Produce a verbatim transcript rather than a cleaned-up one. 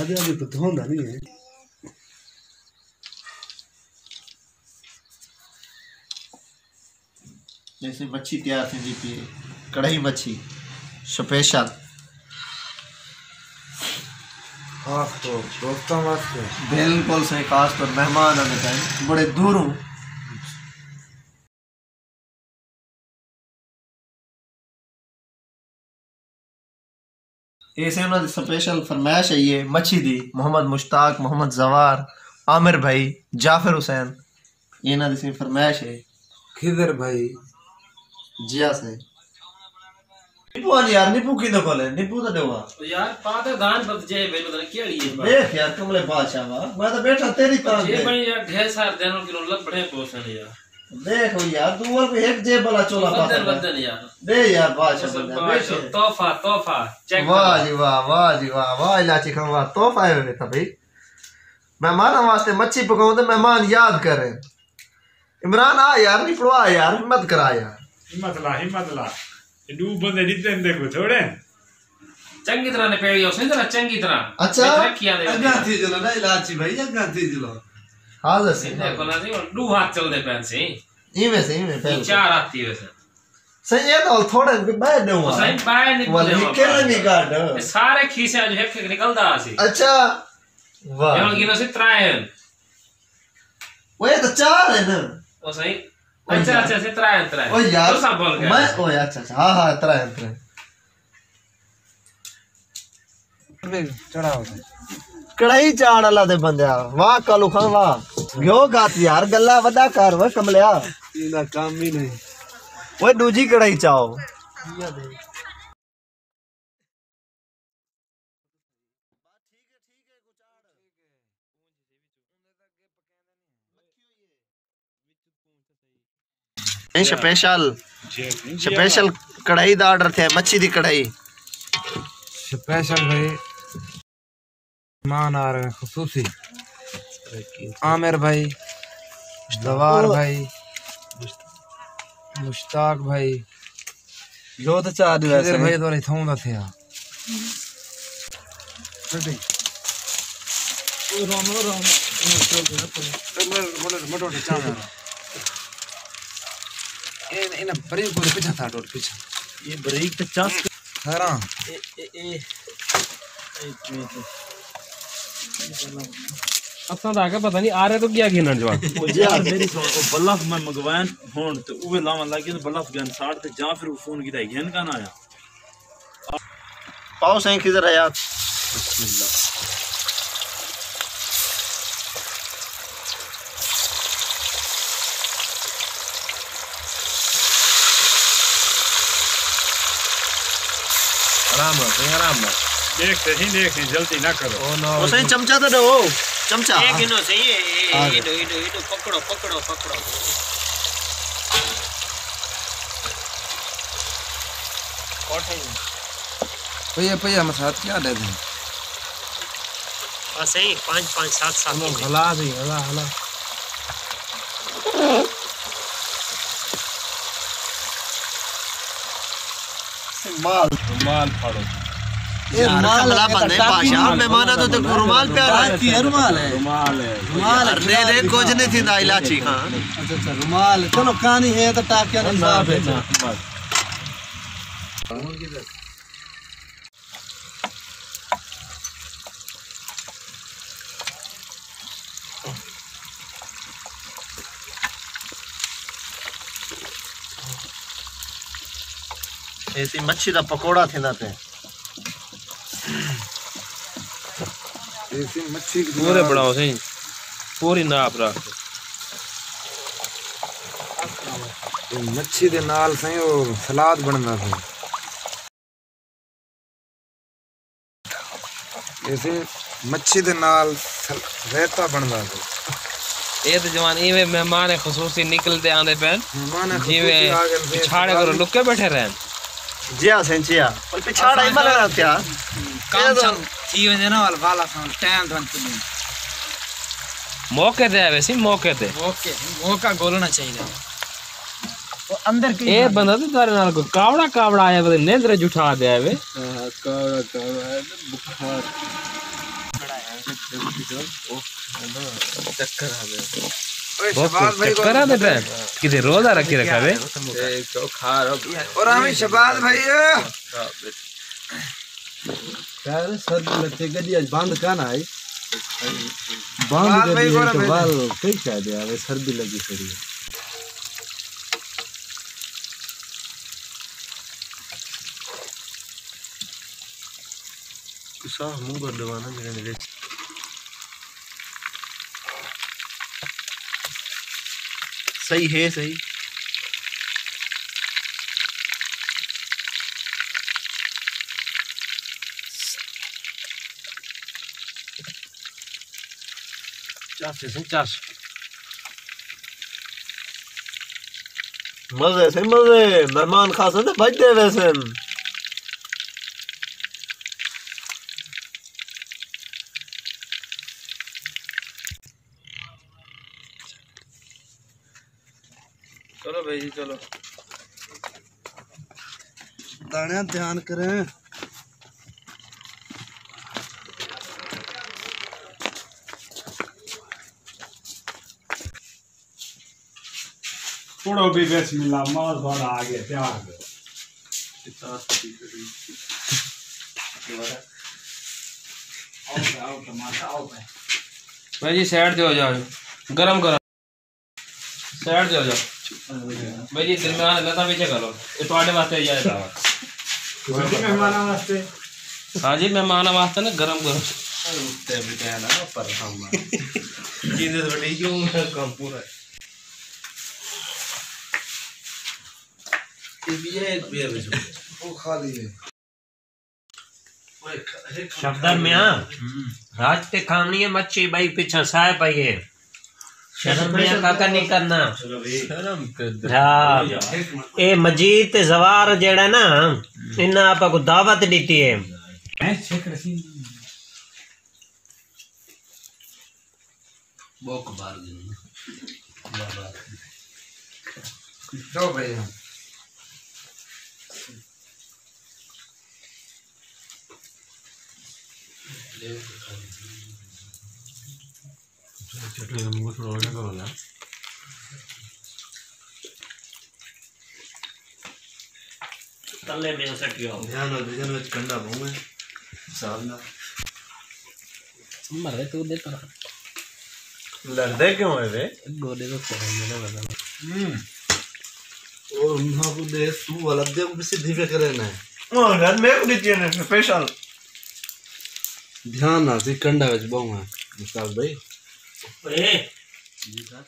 ادھے ابھی تو دھوندا نہیں ہے۔ جیسے مچھی تیار تھیندی پئی ہے، کڑاہی مچھی سپیشل۔ خاص طور دوستاں واسطے۔ بالکل صحیح، خاص طور مہمان آندے پئے بڑے دوروں۔ اے سے انہاں دی سپیشل فرمائش ہئی ہے مچھی دی، محمد مشتاق، محمد زوار، عامر بھائی، جعفر حسین، اے انہاں دی سئیں فرمائش ہے۔ خضر بھائی۔ جی ہاں سئیں۔ نبو آن یار، نبو کیندے کول ہے؟ نبو تاں ݙیو آ۔ یار، پا تے دان بد جے، بینو تاں کیڑی ہے؟ دیکھ یار، کملے بادشاہ وا، میں تاں ٻیٹھا تیݙی تان جے تے۔ بھائی یار، ڈھیر سارے دن کلو لبھڑے پوسن یار۔ دیکھ او یار، توں ول کوئی ہک جیب والا چولا پا ودن، سڳدا۔ ودن یار۔ ݙے یار، بادشاہ بس بندہ، بادشاہ، ݙے۔ تحفہ، تحفہ، چیک واہ کرو۔ جی واہ، واہ جی واہ، واہ الاچی خان، واہ، تحفہ ہے میرے تاں بھائی۔ مہماناں واسطے مچھی پکاؤں تے مہمان یاد کریں۔ عمران آ یار، نبو آ یار، ہمت کرا یار۔ ہمت لا، ہمت لا۔ اے ݙو بندے ݙتے ہن، ݙیکھو، تھوڑے ہن۔ چنگی طرح نپیڑی ہوسے ذرا، چنگی طرح۔ اچھا۔ وچ رکھی آ دے۔ اڳاں تھی چلو نا الاچی بھائی، اڳاں تھی چلو۔ ہاں، ذرا سی۔ ݙیکھو نا سی، ݙو ہتھ چلدے پئن سی۔ ایویں سی، ایویں پہلے۔ چار ہتھ تھی ویسے۔ سئیں، اے تاں تھوڑے ٻئے ݙیو آ۔ سئیں، ٻئے نکلے ول ہکے نہ نکاڈ۔ اے سارے کھیسے جو ہک ہک نکلدا سی۔ اچھا۔ واہ۔ اے ہݨ گنو سی ترائے ہن۔ اوئے تاں چار ہن۔ او سئیں۔ او اچھا، یار۔ اچھا، اچھا، ترائے ہن، ترائے۔ او یار، تساں بھل ڳئے۔ میں، اوئے، اچھا، اچھا، ہاں، ہاں، ترائے ہن، ترائے۔ چڑھاؤ۔ کڑاہی چاڑھ اللہ دے بندیا۔ واہ کالو خان واہ۔ گھیو گات یار، گلا ودا کر وے کملیا۔ ایندا کام ہی نہیں۔ اوئے ݙوجھی کڑاہی چاؤ۔ سپیشل، سپیشل کڑاہی دا آرڈر تھے، مچھی دی کڑاہی۔ سپیشل بھائی، مہمان آ رہے ہیں خصوصی۔ عامر بھائی، زوار بھائی، مشتاق بھائی، جو تے چاہ ݙے خضر ویسے۔ بھائی تو تھوں دا تھیا۔ ٹھیک ہے۔ او رام، او رام۔ اے مٹو، مٹو، مٹو، چاہ۔ اے، اے نا بریک کو پچھا تھا، ٹوٹ پچھا۔ اے بریک تے چاس۔ ہاں۔ اے، اے، اے۔ اے، اے، اے۔ اساں دا آگے پتہ نہیں آ رہے تو کیا گھنن جوان۔ او یار، میری سن، او بلف میں منگوائن ہون تے اوے لاون لگ گئے، بلف گن ساڑ تے جا پھر او فون کیتا، گھن کا نہ آیا۔ پاؤ سائیں خضر حیات۔ بسم اللہ۔ آرام نال سائیں، آرام نال۔ ݙیکھ تے سائیں، ݙیکھ سائیں، جلدی نہ کرو۔ او نو۔ او سائیں، چمچا تاں ݙو، چمچا۔ اے گھنو سائیں، اے، اے، ہاں۔ ایݙو، ایݙو، ایݙو، پکڑو، پکڑو، پکڑو۔ پئے، پئے، مسات کیا ݙے دیں؟ بس یہی پانچ، پانچ، سات، سات ہلا، کتنے؟ ہلا دی، ہلا، ہلا۔ مال۔ مال پھاڑو۔ اے یار، مال کملا ہے، بندے، ٹاکی بادشاہ، مال۔ مہماناں توں تے رومال پیا رہا ہے۔ ٹاکی ہے، رومال ہے۔ رومال ہے۔ رومال ہے، یار، دے دے، کچھ نہیں تھیندا، الاچی خان۔ اچھا، اچھا، رومال۔ چلو، کہانی ہے تو ٹاکیاں نہیں نہ، صاف ہے۔ نہ، بس۔ اے سی مچھی دا پکوڑا تھیندا پئے۔ اے سی مچھی دی پورے بݨاؤ سائیں، پوری ناپ رکھ۔ اے مچھی دے نال سائیں او سلاد بݨدا پئے۔ ایسے مچھی دے نال سل-، رائتا بݨدا پئے۔ اے تے جوان ایویں مہمان خصوصی نکلدے آندے پئن، مہمان خصوصی جیویں آ ڳئے، پچھاڑے کرو لکے ٻیٹھے رہن۔ جی ہاں سائیں، جی ہاں۔ پر پچھاڑا ہی ملنا پیا۔ کام اے تو شام تھی ونڄے نا، ول والا سان ٹائم تو ونڄ پڄوں۔ موقع تے آوے سی، موقع تے۔ موقع، موقع ڳولݨا چاہیدا۔ او اندر کی اے بندہ تے تہاݙے نال کوئی کاوڑا، کاوڑا آیا، پتہ نیندر جھٹا تے آوے۔ ہاں، کاوڑا، کاوڑا آیا تے بخار۔ چکر آ گئے۔ اوئے بہت شہباز بھائی، چکر آندے پئے۔ کدے روزہ رکھی رکھا وے؟ اے چوکھا رو۔ اور ہمیں شہباز بھائی۔ یار سردی لگے، گڈی اڄ بند کائنی آئی۔ بند شہباز بھائی گڈی کو آئی تے نہ بھیجے۔ بال کئی شاید آوے، سردی لگی کھڑی ہے۔ ساہ منہ کر ݙیوانا جیڑھے دے وچ۔ صحیح ہے، صحیح۔ چس ہے سئیں، چس۔ مزے سئیں، مزے۔ مہمان کھاسن تے بھڄدے ویسن۔ چلو بھائی جی، چلو۔ داݨیاں دھیان کریں۔ پڑھو بھی بسم اللہ، مال تھوڑا آ گیا، تیار کرو۔ آؤ پہ، آؤ پہ، ماشاء، آؤ پہ۔ بھائی جی، سائیڈ تے ہو جاؤ، گرم گرم۔ سائیڈ تے ہو جاؤ۔ بھائی جی، درمیان نہ تاں پیچھے کرو۔ اے تہاݙے واسطے اجازت آ۔ سبھی مہماناں واسطے۔ ہاں جی، مہماناں واسطے نا گرم گرم۔ اتے بٹھایا نا پر ہم۔ جی دے بڑی کیوں کم پورا ہے۔ اے بھی ہے، اے بھی ہے۔ او خالی ہے۔ صفدر میاں، رات تے کھاوݨی ہے مچھی، ٻئی پچھاں سائے پئی ہے۔ شرم میاں کاکا نہیں کرنا۔ شرم کر۔ ہاں، اے مجید تے زوار جیڑھا نا، انہاں آپاں کوں دعوت ݙتی ہے۔ میں سکھ رسی۔ ٻوک مار ڳئے۔ چلو بھائی۔ چٹنی دا منہ تھوڑا ہو گیا کرو یار۔ تلے میں سٹیو۔ دھیان نال بھجن وچ کنڈا بہوں ہے۔ حساب نال۔ مرے تو دے طرح۔ لڑدے کیوں ہے وے؟ گوڈے تو سر میرا بدن۔ ہوں۔ اور انہاں کو دے، تو ولد دے کو بھی سدھی پہ کرے نا۔ او یار، میں کو ݙتی ہے نا اسپیشل۔ دھیان نال سی، کنڈا وچ بہوں ہے مشتاق بھائی۔ اے۔ جی سر۔